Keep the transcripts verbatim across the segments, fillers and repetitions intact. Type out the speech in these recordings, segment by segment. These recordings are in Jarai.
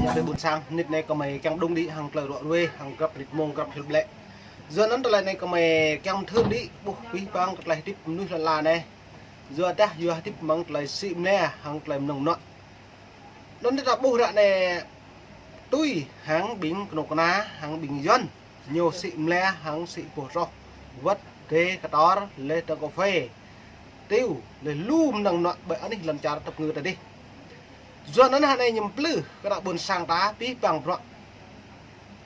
Yua ƀing ƀôn sang, nit anai kơmơi kiăng đung đĭ hăng tơlơi ruă ruê, hăng grăp rit mông, grăp hil ƀlĕ. Yua anŭn tơlơi anai kơmơi kiăng thưr đĭ, ƀuh abih bang kơ tơlơi hơdip mơnuih lŏn ala anai. Yua dah, yua hơdip mơ̆ng tơlơi sĭ mơnia, hăng tơlơi mơnơ̆ng mơnuă. Anŭn ta ƀuh ră anai tui hăng ƀing kơnuk kơna, hăng ƀing Yuan. Ñu sĭ mơnia hăng sĭ boh čoh, wơ̆t, dê, kơtor, laih dơ̆ng kơphê, tiu, laih lu mơnơ̆ng mơnuă ƀơi anih lŏn čar tơpơngư ta dih. Yua anŭn hơnai ñu plư kơ ană ƀôn sang ta abih bang bruă.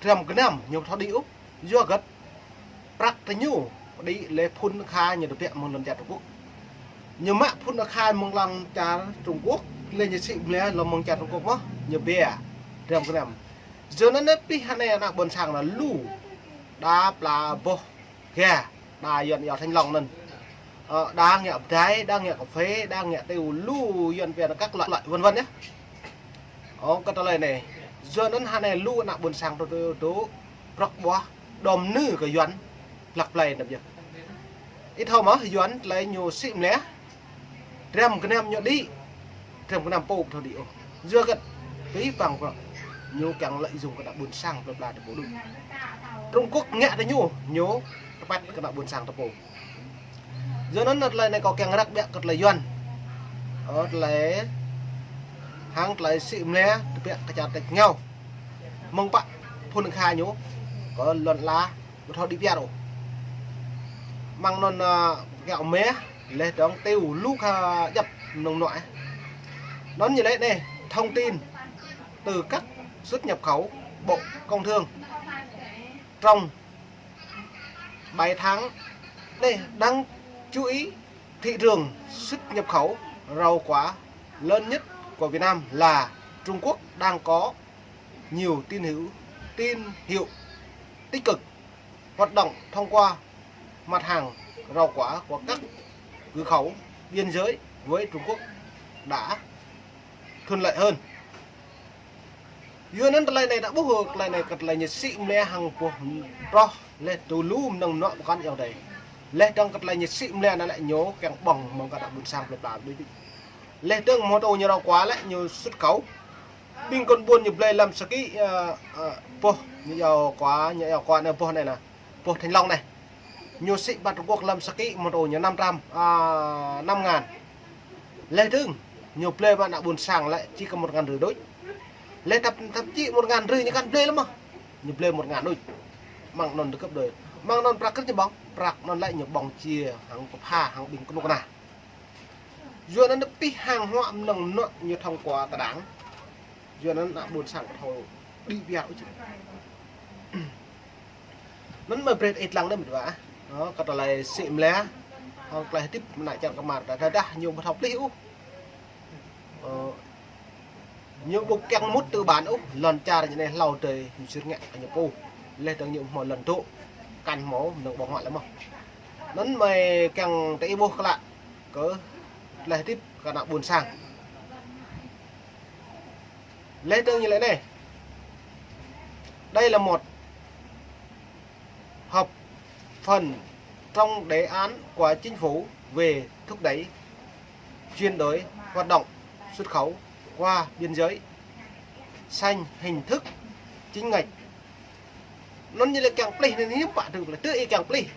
Dram gơnam ñu ƀu thâo đĭ ôh. Yua hơget? Prăk tơ ñu đĭ laih phŭn kha ñu tơbiă mơ̆ng lŏn čar Trung Quốc. Ñu mă phŭn kha mơ̆ng lŏn čar Trung Quốc, laih ñu sĭ mơnia lŏm mơ̆ng čar Trung Quốc mơ̆n, ñu biă dram gơnam. Yua anŭn abih hơnai ană ƀôn sang anŭn lu đa pla boh ga, đa Yuan iâu thanh long anŭn. Ơ, đa ngă bơdai, đa ngă kơphê, đa ngă tiu, lu Yuan pia anŭn các loại, loại vân vân yơh. Ơ, kơ tơlơi anai. Yua anŭn hơnai lu ană ƀôn sang tơ tơ tơ prăk ƀuah đom nư kơ Yuan plăk plai anŭn yơh. Ih thâo mơ̆ Yuan tơlơi ñu sĭ mơnia, dram gơnam ñu đĭ, dram gơnam pô ƀu thâo đĭ ôh. Yua hơget? Abih bang bruă ñu kiăng lợi dụng kơ ană ƀôn sang plơi pla ta pô đôč. Trung Quốc ngă tơ ñu, ñu tơpăt kơ ană ƀôn sang ta pô. Yua anŭn tơlơi anai kâo kiăng răk biă kơ tơlơi Yuan. Ơ, tơlơi hăng tơlơi sĭ mơnia tơbiă kơ čar tač rơngiao. Mơ̆ng pă phŭn kha ñu kơ lŏn ala ƀu thâo đĭ piar ôh. Mơ̆ng anŭn, ơ, kơyâo meh, laih dơ̆ng tiu lu kha djăp mơnơ̆ng mơnuă. Anŭn ñu laĭ anai, thông tin từ các xuất nhập khẩu Bộ Công Thương trong bảy tháng. Đây, đáng chú ý, thị trường xuất nhập khẩu rau quả lớn nhất của Việt Nam là Trung Quốc đang có nhiều tín hiệu, tín hiệu tích cực. Hoạt động thông qua mặt hàng rau quả của các cửa khẩu biên giới với Trung Quốc đã thuận lợi hơn. Yua anŭn tơlơi anai ta ƀuh, tơlơi anai kơ tơlơi ñu sĭ mơnia hăng boh čoh laih tiu lu mơnơ̆ng mơnuă pơkŏn yơh dêh. Laih dơ̆ng kơ tơlơi ñu sĭ mơnia anŭn lĕ ñu kiăng ƀơ̆ng mơ̆ng kơ ană ƀôn sang plơi pla đôč. Laih dơ̆ng mơ̆ tô ñu rau kua lĕ ñu sut khâu. Ƀing kơnuk ƀôn ñu blơi lăm sa ký, ơ, ơ, boh, ñu iâu kua, ñu iâu kua anai boh anai nă. Boh thanh long anai. Ñu sĭ ƀă Trung Quốc lăm sa ký mơ̆ tô ñu năm trăm, à, năm ngàn. Laih dơ̆ng, ñu blơi mơ̆ ană ƀôn sang lĕ či kơ một ngàn rưỡi đôč. Laih thậm, thậm chí một ngàn rưỡi ñu kăn blơi lăm mơ̆. Ñu blơi một ngàn đôč. Mơ̆ng anŭn tơ gấp đôi. Mơ̆ng anŭn prăk kơ ñu ƀơ̆ng, prăk anŭn lĕ ñu ƀơ̆ng či hăng pơpha hăng ƀing kơnuk kơna. Yua anŭn pih hàng hóa mơnơ̆ng mơnuă ñu thông qua tơ đảng. Yua anŭn ană ƀôn sang ƀu thâo đĭ piar ôh či. Anŭn mơ̆ brơi ih lăng anai mơ̆ dua. Ơ, kơ tơlơi sĭ mơnia, hăng tơlơi hơdip mơ̆ng ană čar kơmar ta, tơdah ñu ƀu thâo plih ôh. Ơ, ñu ƀu kiăng mŭt tư bản ôh, lŏn čar ñu anai hlâo adơi ñu sir ngă kơ ñu pô. Laih dơ̆ng ñu hmâo lŏn dŏ, kăn hmâo mơnơ̆ng ƀơ̆ng huă lĕ mơ̆. Anŭn mơ̆ kiăng tơ ih ƀuh klă kơ tơlơi hơdip kơ ană ƀôn sang. Laih dơ̆ng ñu laĭ anai. Đây là một hợp phần trong đề án của chính phủ về thúc đẩy chuyển đổi hoạt động xuất khẩu qua biên giới sang hình thức chính ngạch. Anŭn ñu lĕ kiăng plih anai ñu pă tơlơi, tơ ih kiăng plih.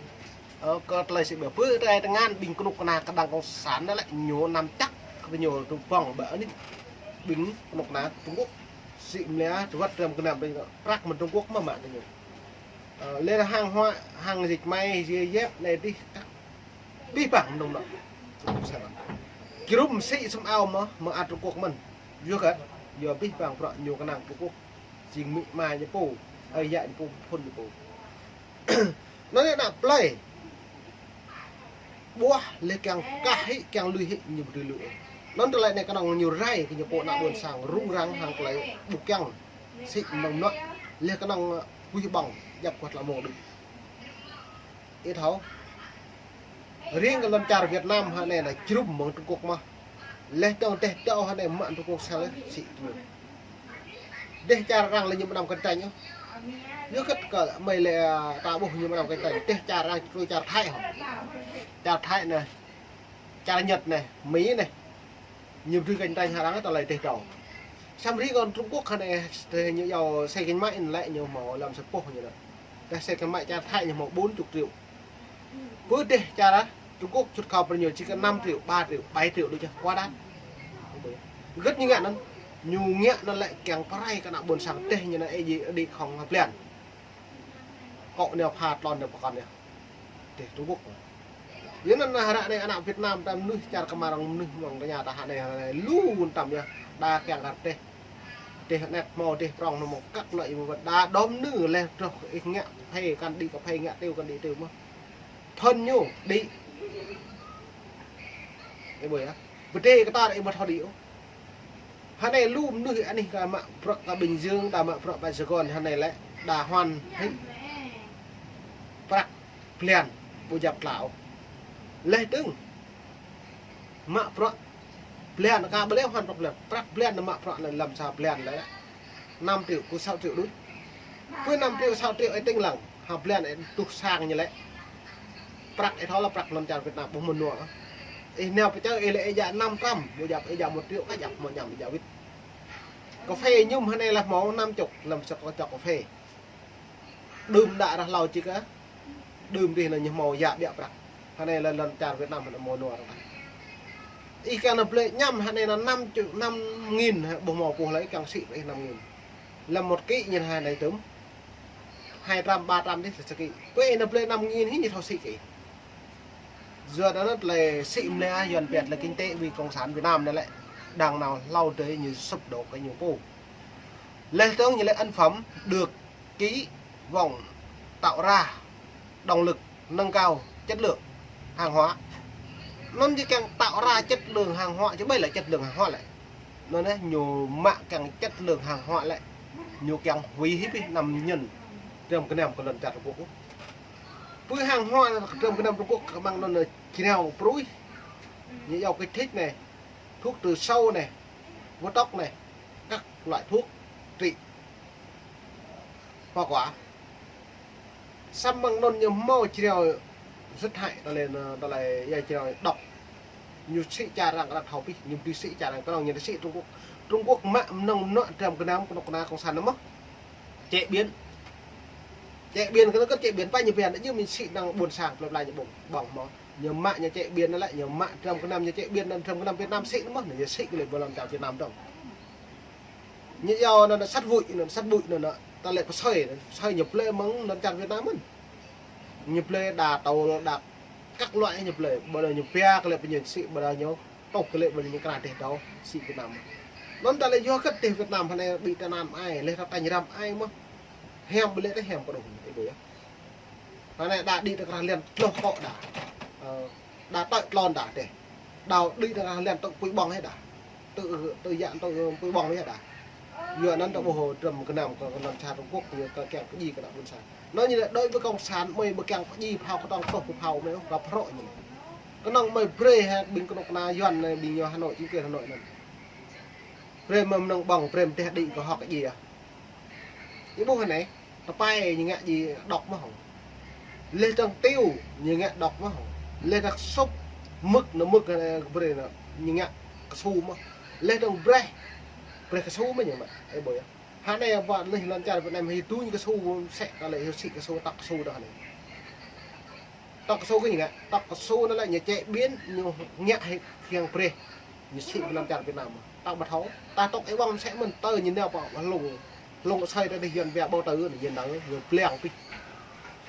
Ơ, kơ tơlơi sĭ ƀă pơ tơlơi tơngan ƀing kơnuk kơna kơđang cộng sản anŭn lĕ ñu năm chắc kơ ñu tơpŏng ƀă anai ƀing kơnuk kơna Trung Quốc. Sĭ mơnia tơwăt răm kơnam ƀing prăk mơ̆ng Trung Quốc mơ̆ mă tơ ñu. Ơ, lĕ hàng hóa, hàng dệt may, giày dép anai dih, abih bang mơnơ̆ng mơnuă. Kơnuk sĭ sum ao mơ̆, mơ̆ng ăt Trung Quốc mơ̆n. Yua hơget? Yua abih bang bruă ñu kơnang Trung Quốc. Jing amĭ ama ñu pô, ơi yă ñu pô, phŭn ñu pô. Anŭn yơh ană plơi. Ƀuah laih kiăng kah hĭ, kiăng lui hĭ ñu ƀu dưi lui. Anŭn tơlơi anai kơnơ̆ng ñu rai kơ ñu pô ană ƀôn sang rŭng răng hăng tơlơi ƀu kiăng sĭ mơnơ̆ng mơnuă. Laih kơnơ̆ng kuih ƀơ̆ng djăp kơ tơlơi mơ̆ng đưm. Ih thâo. Riêng kơ lŏn čar Việt Nam hơnai anai jrŭm mơ̆ng Trung Quốc mơ̆. Laih dơ̆ng dêh dâo hơnai mă Trung Quốc sel sĭ tui. Dêh čar arăng lĕ ñu mơnam cạnh tranh ôh. Yua hơget kơ mơi lĕ, à, ta ƀuh ñu mơnam cạnh tranh. Dêh čar arăng tui čar Thái hŏ. Čar Thái anai, čar Nhật anai, Mỹ anai. Ñu dưi cạnh tranh hăng arăng tơlơi dêh dâo. Samơ̆ rĭ kơ Trung Quốc hơnai, tơ ñu yua xe gắn máy lĕ ñu hmâo lăm sa rơtuh ñu anŭn. Tơ xe gắn máy čar Thái ñu hmâo bốn chục triệu. Pơ dêh čar Trung Quốc xuất khẩu pơ ñu či kơ năm triệu, ba triệu, bảy triệu đôč yơh, quá đắt. Hơget ñu ngă anŭn, ñu ngă anŭn lĕ kiăng pơrai kơ ană ƀôn sang tơl ñu anai ê ji đĭ khŏng hơblan. Kŏ ñu pha tlôn ñu pơkŏn ñu. Tơl Trung Quốc. Yua anŭn ră anai ană Việt Nam ta mơnuih čar kơmar mơnuih mơ̆ng tơña ta hơnai hơnai lu tăm yơh. Đa kiăng kar tơl. Tơl anet hmâo, tơl prŏng hmâo kăk lŏ yua mơ̆n. Đa đom nư lĕ truh ih ngă phê kăn đĭ kơ phê, ngă tiêu kăn đĭ tiêu mơ̆n. Thon ñu đĭ. Ê ƀuh yơh. Bơdê kơ ta ih ƀu thâo đĭ ôh. Hơnai lu mơnuih anih kơ mă bruă kơ Bình Dương, đa mă bruă pơ Sài Gòn hơnai lĕ đa hoàn hĭ prăk blan ƀu djăp klâo. Leh dơ̆ng mă bruă blan kơ ƀu lĕ hoàn prăk blan. Prăk blan mă bruă lĕ lăm sa blan lĕ năm triệu, kơ sáu triệu đôč. Kơ năm triệu, sáu triệu ih tĭng lăng, ha blan ih tuh sang ñu lĕ. Prăk ih thâo lĕ prăk lŏn čar Việt Nam ƀu mơ̆n nua. Ih nao pơ čar ih lĕ ih djă năm trăm, ƀu djăp ih djă một triệu, kơ djăp một trăm ih djă wĭt. Cà phê ñu hơnai lĕ hmâo năm chục, năm sa kơ čŏk cà phê. Đưm đă rah hlâo či kơ. Đưm dih anŭn ñu hmâo djă ƀiă prăk. Hơnai lĕ lŏn čar Việt Nam hơnai hmâo nua rơkah. Ih kiăng anŭn blơi ñăm hơnai anŭn năm triệu, năm nghìn hă ƀu hmâo pô hlơi kiăng sĭ ih năm nghìn. Lăm một ký ñu hơnai tơm. Hai trăm, ba trăm dih sa ký. Pơ ih anŭn blơi năm nghìn hĭ ñu thâo sĭ kơ ih. Yua anŭn tơlơi sĭ mơ̆n lĕ Yuan pĕt lĕ kinh tế vì cộng sản Việt Nam anai lĕ đang nao hlâo đơi ñu sụp đổ kơ ñu pô. Leh dơ̆ng ñu lĕ ấn phẩm được ký vòng tạo ra động lực nâng cao chất lượng hàng hóa. Anŭn či kiăng tạo ra chất lượng hàng hóa, či ƀai lĕ chất lượng hàng hóa lĕ. Anŭn anai ñu mă kiăng chất lượng hàng hóa lĕ. Ñu kiăng hủy hiếp ih anăm ñŭn dram gơnam kơ lŏn čar Trung Quốc. Pơ hàng hóa dram gơnam Trung Quốc kơmăng anŭn či nao pruih. Ñu yua kích thích anai, thuốc trừ sâu anai, vô độc anai, các loại thuốc trị hoa quả. Samơ̆ mơ̆ng anŭn ñu hmâo či nao rất hại, tơlơi, tơlơi yua či nao độc. Ñu sĭ čar arăng kơ thâo pih, ñu ƀu sĭ čar arăng kơ ñu sĭ Trung Quốc. Trung Quốc mă mơnơ̆ng mơnuă dram gơnam kơnuk kơna cộng sản anŭn mơ̆n. Chế biến. Chế biến kơ anŭn kơ chế biến pă ñu pơhiăp ñu mĭn sĭ năng ƀôn sang plơi pla ñu ƀơ̆ng, ƀơ̆ng hmâo. Ñu mă ñu chế biến anŭn lĕ, ñu mă dram gơnam ñu chế biến anŭn dram gơnam Việt Nam sĭ anŭn mơ̆n, ñu sĭ kơ lĕ ƀơi lŏn čar Việt Nam dơ̆ng. Ñu yua anŭn sắt vụn, anŭn sắt vụn anŭn, tơlơi pơsơi, pơsơi ñu blơi mơ̆ng lŏn čar Việt Nam mơ̆n. Ñu blơi đa tôl, đa các loại ñu blơi, ƀơi anŭn ñu pia kơ lĕ pơñu sĭ, ƀơi anŭn ñu tŏk kơ lĕ ƀơi anŭn ñu kra dêh dâo sĭ Việt Nam mơ̆n. Anŭn tơlơi yua kơ dêh Việt Nam hơnai ƀu tơnăn ai, leh ta tañ răm ai mơ̆n. Hiam ƀu lĕ tơ hiam kơ đôč, ih ƀuh yơh. Hơnai đa đĭ tơ krah lăn tloh kŏ đa. Ơ, đa tơ̆ tlôn đa tơ̆. Đa đĭ tơ krah lăn tơ̆ pui ƀơ̆ng hĭ đa. Tơ̆, tơ̆ yă tơ̆ pui ƀơ̆ng hĭ đa. Yua anŭn ta ƀuh dram gơnam kơ lŏn čar Trung Quốc ñu kơ kiăng pơdjai kơ ană ƀôn sang. Anŭn ñu lĕ đối với cộng sản mơi ƀu kiăng pơdjai phao kơtong tŏh pơ phao mơi ôh, kơ phrŏ ñu. Kơnơ̆ng mơi brơi hă ƀing kơnuk kơna Yuan anai, ƀing ñu Hà Nội, chính quyền Hà Nội anŭn. Brơi mơi mơnơ̆ng ƀơ̆ng, brơi mơ̆ teh đĭ kơ hŏk djai. Ih ƀuh anai, tơpai ñu ngă djai độc mơ̆n hŏng. Leh dơ̆ng tiêu ñu ngă độc mơ̆n hŏng. Leh dơ̆ng súp, mưk anŭn mưk anai brơi anŭn ñu ngă kơsu mơ̆n. Leh dơ̆ng breh, breh kơsu mơ̆n ñu mă. Ih ƀuh yơh. Hơnai ƀă leh lŏn čar Việt Nam hĭ tuñ kơsu mơ̆n sĕ kơ lĕ hĭ sĭ kơsu tŏk kơsu đôč anai. Tŏk kơsu kơ ñu ngă, tŏk kơsu anŭn lĕ ñu chế biến, ñu ngă hĭ kiăng brơi. Ñu sĭ pơ lŏn čar Việt Nam. Ta ƀu thâo, ta tŏk ih ƀơ̆ng mơsĕ mơ̆n tơ ñu nao pơ hlung. Hlung asơi ta dih Yuan pia bầu trời anŭn, ñu nao, ñu pliăng pih.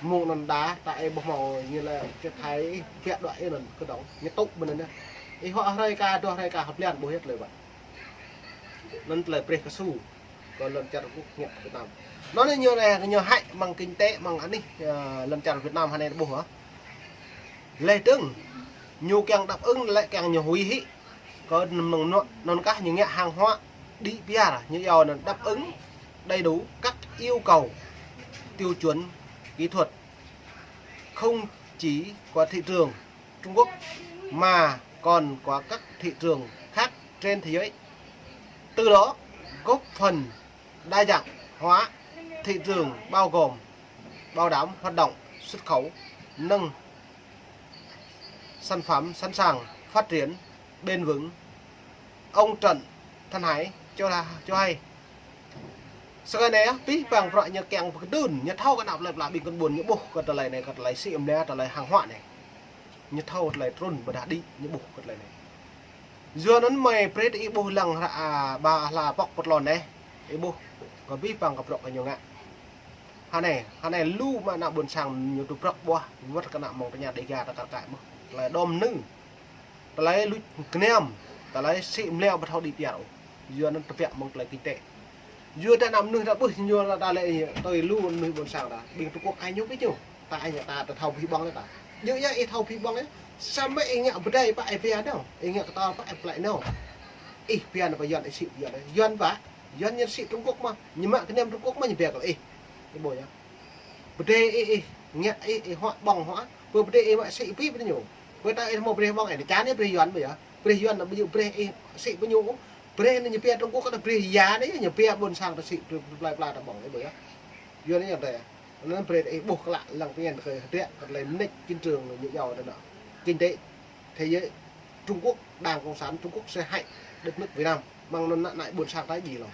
Mơ̆ng anŭn đa, ta ih ƀuh hmâo ñu lĕ kơ thai, pia đuaĭ anŭn kơdŏng, ñu tŭ mơ̆n anŭn. Ih hŏk hrơi ka, dua hrơi ka, hơblan ƀu hiăt lơi ƀă. Anŭn tơlơi brơi kơsu. Kơ lŏn čar Trung Quốc ngă Việt Nam. Anŭn ñu anai, ñu hại mơ̆ng kinh tế, mơ̆ng anih, ơ, lŏn čar Việt Nam hơnai ƀuh hă. Leh dơ̆ng, ñu kiăng đáp ứng lĕ kiăng ñu hủy hiếp. Kơ mơnơ̆ng anŭn, anŭn kah ñu ngă hàng hóa đĭ piar, ñu yua anŭn đáp ứng đầy đủ các yêu cầu, tiêu chuẩn kỹ thuật, không chỉ của thị trường Trung Quốc mà còn của các thị trường khác trên thế giới. Từ đó góp phần đa dạng hóa thị trường bao gồm bảo đảm hoạt động xuất khẩu, nâng sản phẩm sẵn sàng phát triển bền vững. Ông Trần Thanh Hải, Čô lah, čô hai. Sơkai anai, abih bang bruă ñu kiăng pơkơdŭn, ñu thâo kơ ană plơi pla ƀing kơ ƀôn ñu ƀuh kơ tơlơi anai, kơ tơlơi sĭ mơnia, tơlơi hăng huă anai. Ñu thâo tơlơi trŭn ƀơdah đĭ, ñu ƀuh kơ tơlơi anai. Yua anŭn mơi brơi ih ƀuh lăng hră, a, ba hla pŏk pơtlon anai, ih ƀuh kơ abih bang kơ bruă kơ ñu ngă. Hơnai, hơnai lu mă ană ƀôn sang ñu tŭ prăk ƀuah, wơ̆t kơ ană mơ̆ng tơña Dêga ta kar kaĭ mơ̆n. Tơlơi đom nư. Tơlơi luč kơnăm, tơlơi sĭ mleo ƀu thâo đĭ piar ôh. Yua anŭn tơbiă mơ̆ng tơlơi kinh tế. Yua ta ană mơnuih ta ƀuh ñu ta lĕ tui lu mơnuih ƀôn sang ta. Ƀing Trung Quốc ai ñu ƀu ñu. Ta ai ñu ta, ta thâo abih bang ta. Ñu yơh ih thâo abih bang yơh. Samơ̆ ih ngă pơdai pă ih pia nao. Ih ngă kơtor pă ih plai nao. Ih pia nao pơ Yuan ih sĭ pơ Yuan. Yuan pă, Yuan ñu sĭ Trung Quốc mơ̆n. Ñu mă kơnăm Trung Quốc mơ̆n ñu pia kơ ih. Ih ƀuh yơh. Pơdai ih, ih ngă ih, ih huă ƀơ̆ng huă. Pơ pơdai ih mă sĭ pĭ pơ ñu. Pơ ta ih hmâo brơi ƀơ̆ng ih, čan ih brơi Yuan ƀu yơh. Brơi Yuan anŭn ƀu ñu brơi ih sĭ pơ ñu. Brơi anŭn ñu pia Trung Quốc anŭn brơi ya anai ñu pia ƀôn sang ta sĭ plơi pla ta ƀơ̆ng ih ƀu yơh. Yuan anai ñu ta yơh. Anŭn brơi ih ƀuh klă lăng pơñen kơ hơdră kơ tơlơi mơneč chiến trường ñu yua ta anŭn. Kinh tế thế giới Trung Quốc, Đảng Cộng sản Trung Quốc sẽ hại đất nước Việt Nam. Mơ̆ng anŭn ană ƀôn sang ta djai lŏ.